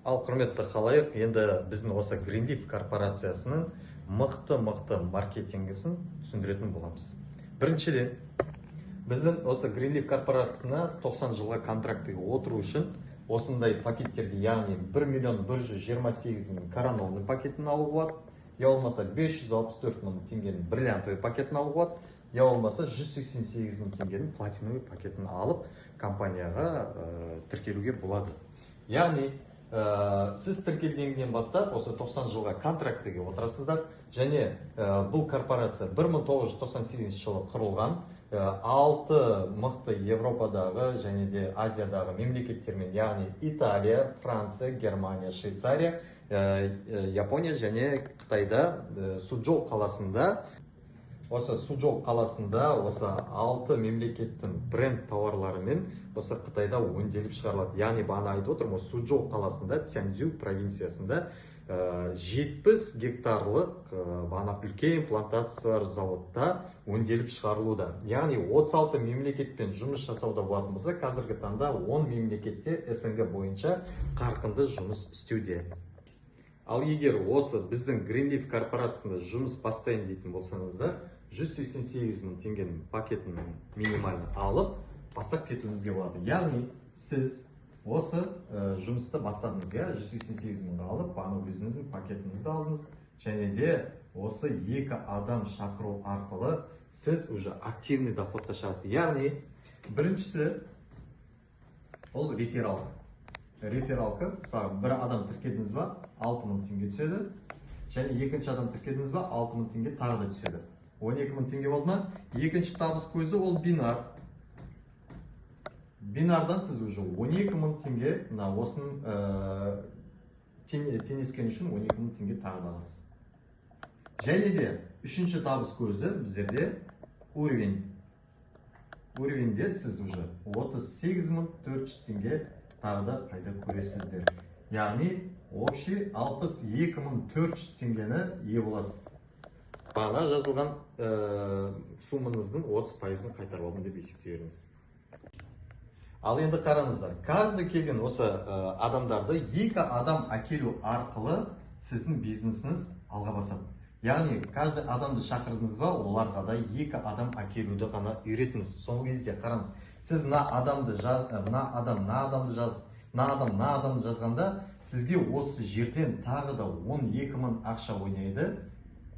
Ал, құрметті халайық, енді біздің осы Greenleaf корпорациясының мықты мықты маркетингісін түсіндіретін боламыз. Біріншіден, біздің осы Greenleaf корпорациясына 90 жылға контрактіге отыру үшін осындай пакеттерге, яғни 1 миллион 128 мың коронованный пакетін алуға болады, я болмаса 564 мың теңгенің бриллиантовый пакетін алуға болады, я болмаса 188 мың теңгенің платиновый пакетін алып, компанияға тіркелуге болады. Яғни сіз тіркелгеннен бастап осы 90 жылға контрактіге отырасыздар. Және бұл корпорация 1998 жылы құрылған, алты мықты Европадағы және де Азиядағы мемлекеттермен, яғни Италия, Франция, Германия, Швейцария, Япония және Қытайда, Суджоу қаласында, осы Суджоу қаласында осы алты мемлекеттің бренд тауарларымен осы Қытайда өңделіп шығарылады. Яғни бағана айтып отырмын ғой, Суджоу қаласында, Цзянцзю провинциясында 70 гектарлық бағана үлкен плантациялар заводта өңделіп шығарылуда. Яғни 36 мемлекетпен жұмыс жасауда болатын болса, қазіргі таңда 10 мемлекетте СНГ бойынша қарқынды жұмыс істеуде. Ал егер осы біздің Greenleaf корпорациясында жұмыс бастайын дейтін болсаңыздар, 188 мың теңгенің пакетін минимально алып, бастап кетуіңізге болады. Яғни сіз осы жұмысты бастадыңыз, иә, 188 мыңға алып, бағана өзіңіздің пакетіңізді алдыңыз және де осы екі адам шақыру арқылы сіз уже активный доходқа шығасыз. Яғни біріншісі ол рефералка. Рефералка, мысалы, бір адам тіркедіңіз ба, 6000 теңге түседі. Және екінші адам тіркедіңіз ба, 6000 теңге тағы да түседі, 12 000 теңге болды ма? Екінші табыс көзі ол бинар. Бинардан сіз уже 12 мың теңге, мына осының теңескен үшін 12 мың теңге тағы да аласыз. Және де үшінші табыс көзі біздерде уровень. Уровеньде сіз уже 38 400 теңге тағы да пайда көресіздер. Яғни общий 62 400 теңгені ие боласыз. Бағана жазылған суммаңыздың 30%-ын қайтарып алдым деп есептей беріңіз. Ал енді қараңыздар, каждый келген осы адамдарды екі адам әкелу арқылы сіздің бизнесіңіз алға басады. Яғни каждый адамды шақырдыңыз ба, оларға да екі адам әкелуді ғана үйретіңіз. Соңғы кезде қараңыз, сіз мына адамды жаз, мына адам мына адамды жазып, мына адам мына адамды жазғанда, сізге осы жерден тағы да 12 мың ақша ойнайды.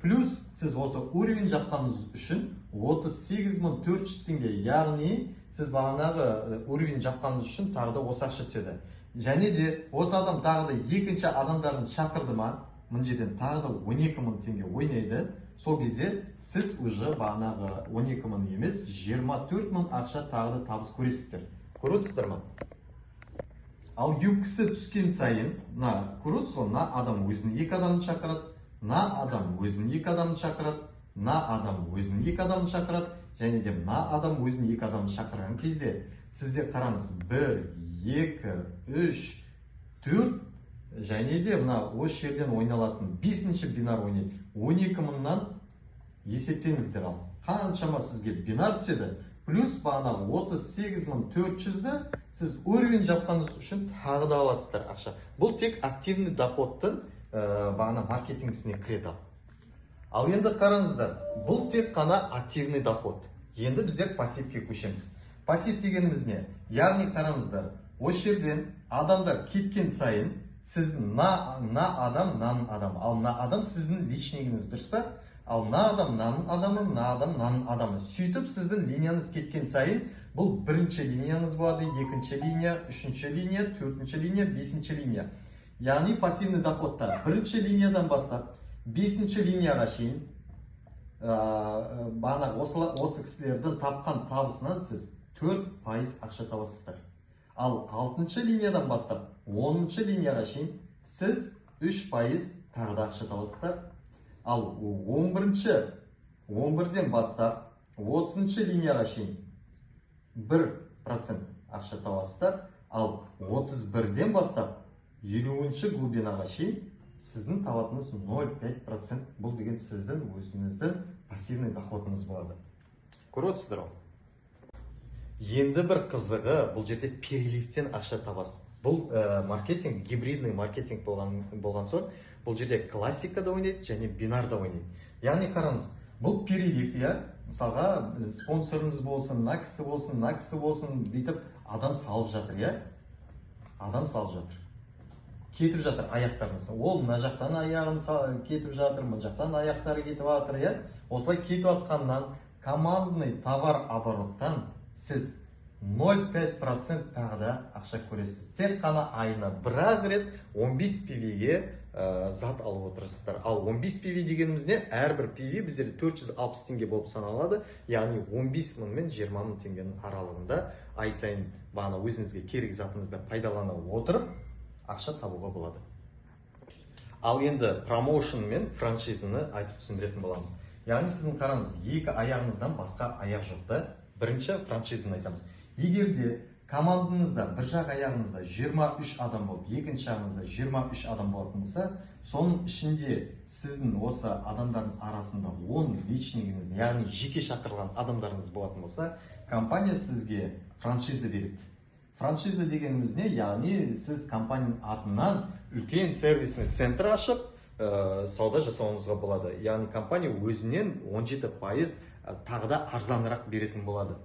Плюс сіз осы уровень жапқаныңыз үшін 38 400 теңге, яғни сіз бағанағы уровень жапқаныңыз үшін тағы да осы ақша түседі. Және де осы адам тағы да екінші адамдарын шақырды ма, мына жерден тағы да 12 мың теңге ойнайды. Сол кезде сіз уже бағанағы 12 мың емес, 24 мың ақша тағы да табыс көресіздер. Көріп отырсыздар ма? Ал юбкасы түскен сайын, мына көріп отырсыз ғой, мына адам өзінің екі адамын шақырады, мына адам өзінің екі адамын шақырады, мына адам өзінің екі адамын шақырады және де мына адам өзінің екі адамын шақырған кезде сізде, қараңыз, бір, екі, үш, төрт және де мына осы жерден ойналатын бесінші бинар ойнайды 12 мыңнан. Есептеңіздер, ал қаншама сізге бинар түседі. Плюс бағанағы 38 400-ді сіз уровень жапқаныңыз үшін тағы да аласыздар ақша. Бұл тек активный доходтың бағана маркетингісіне кіреді. Ал енді қараңыздар, бұл тек қана активный доход. Енді біздер пассивке көшеміз. Пассив дегеніміз не? Яғни қараңыздар, осы жерден адамдар кеткен сайын сіздің мына адам мынаның адамы, ал мына адам сіздің личнигіңіз, дұрыс па? Ал мына адам мынаның адамы, мына адам мынаның адамы. Сөйтіп сіздің линияңыз кеткен сайын бұл бірінші линияңыз болады, екінші линия, үшінші линия, төртінші линия, бесінші линия. Яғни пассивный доходта бірінші линиядан бастап бесінші линияға шейін бағанағы осы кісілердің тапқан табысынан сіз 4% ақша табасыздар. Ал алтыншы линиядан бастап 10-линияға шейін сіз 3% тағы да ақша табасыздар. Ал 11-ші, 11-ден бастап 30-линияға шейін 1% ақша табасыздар. Ал 31-ден бастап 50-ші глубинаға шейін сіздің табатыныңыз 0,5%. Бұл деген сіздің өзіңіздің пассивный доходыңыз болады. Көріп отырсыздар ғой. Енді бір қызығы, бұл жерде переливтен ақша табасыз. Бұл маркетинг гибридный маркетинг болған соң, бұл жерде классика да ойнайды және бинар да ойнайды. Яғни қараңыз, бұл перелив, иә. Мысалға, спонсорыңыз болсын, мына кісі болсын, мына кісі болсын, бүйтіп адам салып жатыр, иә, адам салып жатыр, кетіп жатыр аяқтарыңыз. Ол мына жақтан аяғын кетіп жатыр, мына жақтан аяқтары кетіп жатыр, иә. Осылай кетіп жатқаннан командный товарообороттан сіз 0,5% тағы да ақша көресіз. Тек қана айына бір ақ рет 15 PV-ге зат алып отырасыздар. Ал 15 PV дегеніміз не? Әрбір PV біздерде 460 теңге болып саналады, яғни 15 мың мен 20 мың теңгенің аралығында ай сайын бағана өзіңізге керек затыңызды пайдалана отырып ақша табуға болады. Ал енді промоушн мен франшизаны айтып түсіндіретін боламыз. Яғни сіздің, қараңыз, екі аяғыңыздан басқа аяқ жоқ та. Бірінші франшизаны айтамыз. Егер де командаңызда бір жақ аяғыңызда 23 адам болып, екінші жағыңызда 23 адам болатын болса, соның ішінде сіздің осы адамдардың арасында 10 личнигіңіз, яғни жеке шақырылған адамдарыңыз болатын болса, компания сізге франшиза береді. Франшиза дегеніміз не? Яғни сіз компанияның атынан үлкен сервисный центр ашып, сауда жасауыңызға болады. Яғни компания өзінен 17% тағы да арзанырақ беретін болады.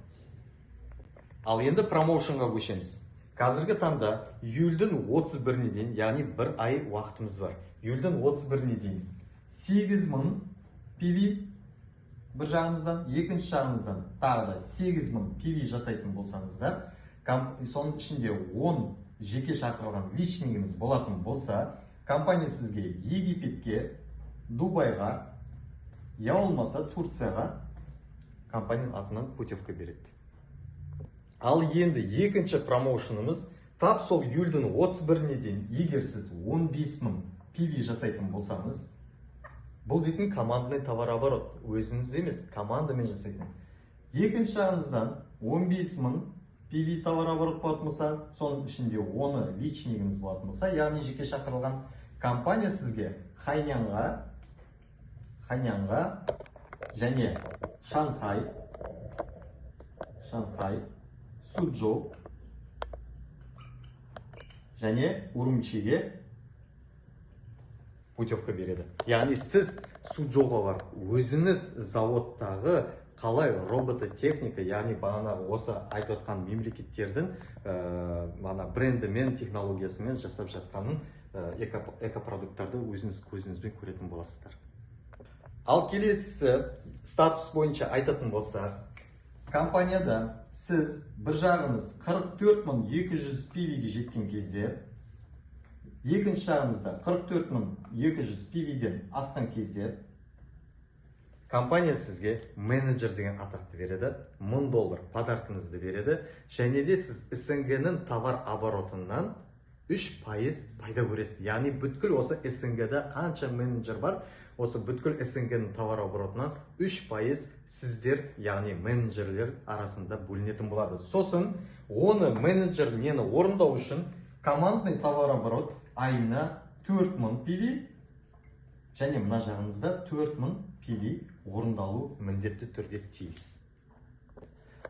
Ал енді промоушнға көшеміз. Қазіргі таңда июльдің 31-іне дейін, яғни бір ай уақытымыз бар, июльдің 31-іне дейін 8000 PV бір жағыңыздан, екінші жағыңыздан тағы да 8000 PV жасайтын болсаңыздар, соның ішінде 10 жеке шақырылған личнигіңіз болатын болса, компания сізге Египетке, Дубайға я болмаса Турцияға компанияның атынан путевка береді. Ал енді екінші промоушенымыз: тап сол июльдің 31-іне дейін егер сіз 15 мың PV жасайтын болсаңыз, бұл дейтін командный товарооборот, өзіңіз емес, командамен жасайтын, екінші жағыңыздан 15 мың PV товарооборот болатын болса, соның ішінде оны личнигіңіз болатын болса, яғни жеке шақырылған, компания сізге Хайнянға және Шанхай, Суджоу және Урумчиге путевка береді. Яғни сіз Суджоуға барып, өзіңіз заводтағы қалай робототехника, яғни бағанағы осы айтып отқан мемлекеттердің мана брендімен, технологиясымен жасап жатқанын, экопродукттарды өзіңіз көзіңізбен көретін боласыздар. Ал келесісі, статус бойынша айтатын болсақ, компанияда сіз бір жағыңыз 44 200 PV-ге жеткен кезде, екінші жағыңызда 44 200 PV-ден асқан кезде компания сізге менеджер деген атақты береді, 1000 доллар подаркаңызды береді және де сіз СНГ-ның товарооборотынан 3% пайда көресіз. Яғни бүткіл осы СНГ-да қанша менеджер бар, осы бүткіл СНГ-ның товарооборотынан 3% сіздер, яғни менеджерлер арасында бөлінетін болады. Сосын оны менеджер нені орындау үшін командный товарооборот айына 4000 PV және мына жағыңызда 4000 PV орындалу міндетті түрде тиіс.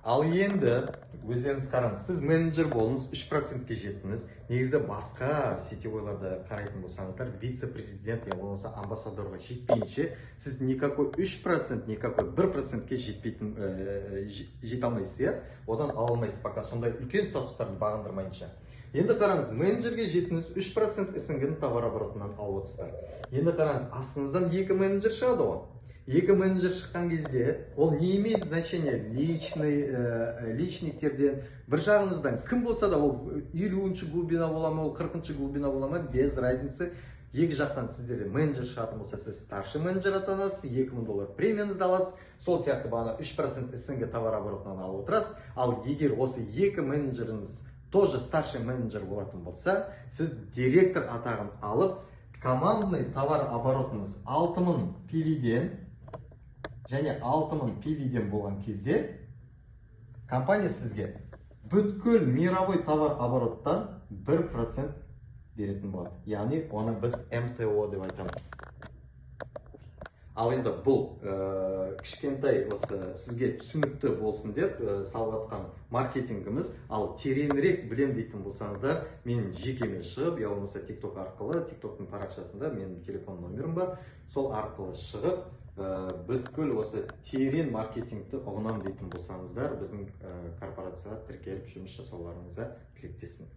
Ал енді өздеріңіз қараңыз, сіз менеджер болдыңыз, 3%-ке жеттіңіз. Негізі басқа сетевойларды қарайтын болсаңыздар, вице-президент я болмаса амбассадорға жетпейінше сіз никакой 3%, никакой 1%-ке жетпейтін, жете алмайсыз, иә, одан ала алмайсыз, пока сондай үлкен статустарды бағындырмайынша. Енді қараңыз, менеджерге жеттіңіз, 3% СНГ-ның товарооборотынан алып отырсыздар. Енді қараңыз, астыңыздан екі менеджер шығады ғой. Екі менеджер шыққан кезде ол не имеет значения, личный личниктерден бір жағыңыздан кім болса да, ол 50-ші глубина бола ма, ол 40-шы глубина бола ма, без разницы, екі жақтан сіздерде менеджер шығатын болса, сіз старший менеджер атанасыз, 2000 доллар премияңызды аласыз. Сол сияқты бағана 3% СНГ товарооборотынан алып отырасыз. Ал егер осы екі менеджеріңіз тоже старший менеджер болатын болса, сіз директор атағын алып, командный товарооборотыңыз 6000 PV-ден және 6000 PV-ден болған кезде компания сізге бүткіл мировой товарообороттан 1% беретін болады. Яғни оны біз МТО деп айтамыз. Ал енді бұл кішкентай осы сізге түсінікті болсын деп салып жатқан маркетингіміз. Ал тереңірек білем дейтін болсаңыздар, менің жекеме шығып, я болмаса ТикТок арқылы, ТикТоктың парақшасында менің телефон номерім бар, сол арқылы шығып, бүткіл осы терең маркетингті ұғынам дейтін болсаңыздар, біздің корпорацияға тіркеліп жұмыс жасауларыңызға тілектеспін.